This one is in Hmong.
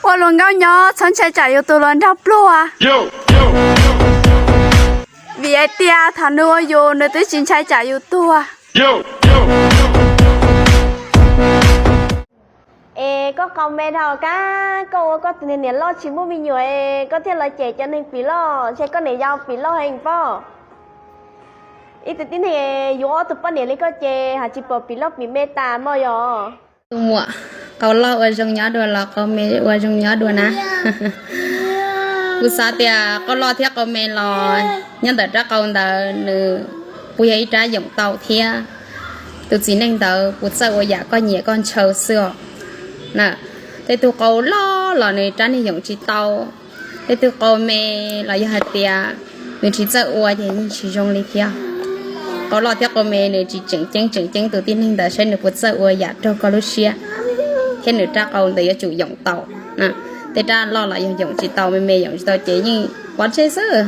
Ua luag nkauj nyob txhob ntshai tsam yus tus hluas nraug pluag, vim hais tias thaum nws ua yus nws twb tsis ntshai tsam yus tuag. Es koj qau me dhau kab, koj ua koj tus niam loj tsis muaj me nyuam es koj thiaj los cem cov neeg pim loj, ntshe koj niam yau pim loj heev pob. Ib tug tib neeg yuav ob tug poj niam li koj ces hais tsis pom pim loj pim me tas mog yog. Tus muam, qau loj ua zoo nyob dua los qau me ua zoo nyob dua na? Kuv xav tias qau loj thiab qau me los nyob ntawm rab qau ntawd nws puas yog ib rab yoom tau thiab. Tus txiv neej ntawd puas txawj ua yam koj nyiam koj ntshaw xwb os. Na, tej tug qau loj los nws rab niag yoom tsis tau, tej tug qau me los yog hais tias nws tsis txawj ua ces yeej tsis zoo li thiab. Qau loj thiab qau me nws tsis tseem ceeb, tseem ceeb tus tib neeg ntawd saib nws puas txawj ua yam raug koj lub siab thiab nws rab qau ntawd yuav tsum yoom tau. Tej rab loj los yog yoom tsis tau, me me yoom tsis tau ces yeej pov tseg xwb.